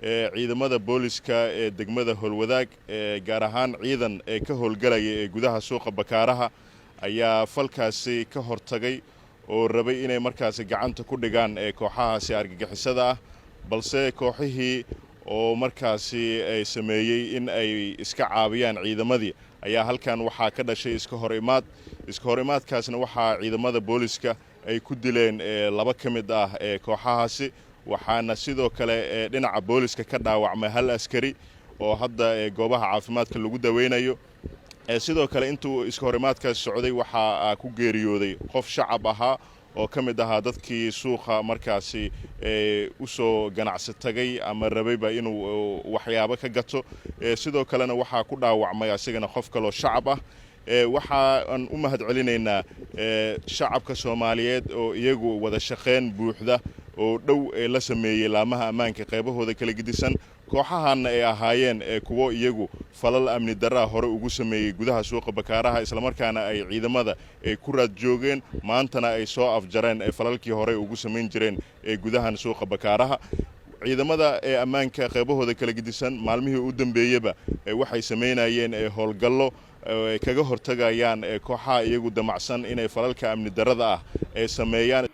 Ciidamada booliska ee degmada Howlwadaag, gaar ahaan ciidan ee ka howlgalaya ee gudaha suuqa Bakaaraha, ayaa falkaasi ka hortagay oo rabay inay markaasi gacanta ku dhigaan kooxahaasi argagixisada ah, balse kooxihii oo markaasi ay sameeyey in ay iska caabiyaan ciidamadii ayaa halkan waxaa ka dhashay iska hor imaad. Iska hor imaadkaasna waxaa ciidamada booliska ay ku dileen laba ka mid ah kooxahaasi, waxaana sidoo kale dhinaca booliska ka dhaawacmay hal askari oo hadda goobaha caafimaadka lagu daweynayo. Sidoo kale intuu iska hor imaadkaasi socday waxaa ku geeriyooday qof shacab ahaa oo ka mid ahaa dadkii suuqa markaasi u soo ganacsi tagay ama rabayba inuu waxyaabo ka gato. Sidoo kalena waxaa ku dhaawacmay asigana qof kaloo shacab ah. Waxaan u mahad celinaynaa shacabka Soomaaliyeed oo iyagu wada shaqayn buuxda oo dhow ee la sameeyey laamaha ammaanka qaybahooda kala gedisan. Kooxahanna ay ahaayeen kuwo iyagu falal amni darraa hore ugu sameeyey gudaha suuqa Bakaaraha, islamarkaana ay ciidamada ay ku raad joogeen, maantana ay soo afjareen falalkii hore ugu samayn jireen ee gudahan suuqa Bakaaraha. Ciidamada ee ammaanka qaybahooda kala gedisan maalmihii u dambeeyeba waxay samaynayeen howlgallo ay kaga hortagayaan kooxaha iyagu damacsan inay falalka amni darrada ah ay sameeyaan.